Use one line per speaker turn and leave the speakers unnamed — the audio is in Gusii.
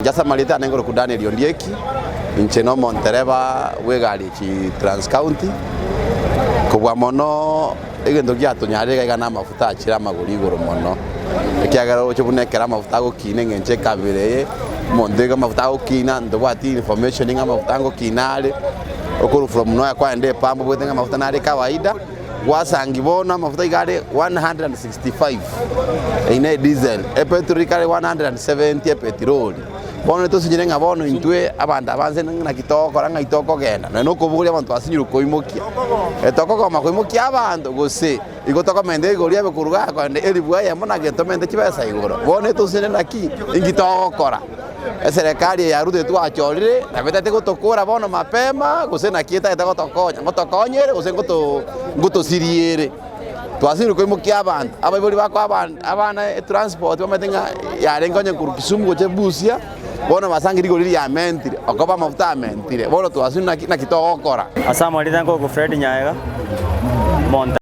Inche ase amarieta ane nkorokwa Daniel Ondieki, inche na omontereba bw'egari echi Trans County, kobua mono egento giatonyarire iga iga na amafuta achire amagori igoro mono, ekiagera oroche buna ekero amafuta agokina eng'encho ekabira eye, omonto iga amafuta agokina ntobwati information ng'a amafuta ngokina are, okorwa from nowhere kwaenda epampu obwate ng'a amafuta nare kawaida. Gwasangi bono amafuta iga are 165 eyio ne diesel, epetrol iga are 170 epetroli. Bono tosinyire ng'a bono intwe abanto aba nse naki togokora ng'ai tokogenda nonya na okobogoria abanto basinyirwe koimokia. Etokogoma koimokia abanto gose igo tokomenta igoro riabe korwa igaa kogenda elifu eyemo na gento tomente chibesa igoro. Bono etosinyire naki inki togokora? Eserekari eye ya Ruto etwachorire nabo etagete gotokora bono mapema gose naki etagete gotokonya, ngotokonya ere gose ngoto ngotosiria ere. Twasirwe koimokia abanto, abaibori bakoa aban abana etransport bamanyete ng'a yarenge onye korwa Kisumu gocha Busia, bono basangire rigori riamentire, okoba amafuta amentire, bono twasirwe naki naki togokora.
Ase amarieta nkoku Fred Nyaega, omonto.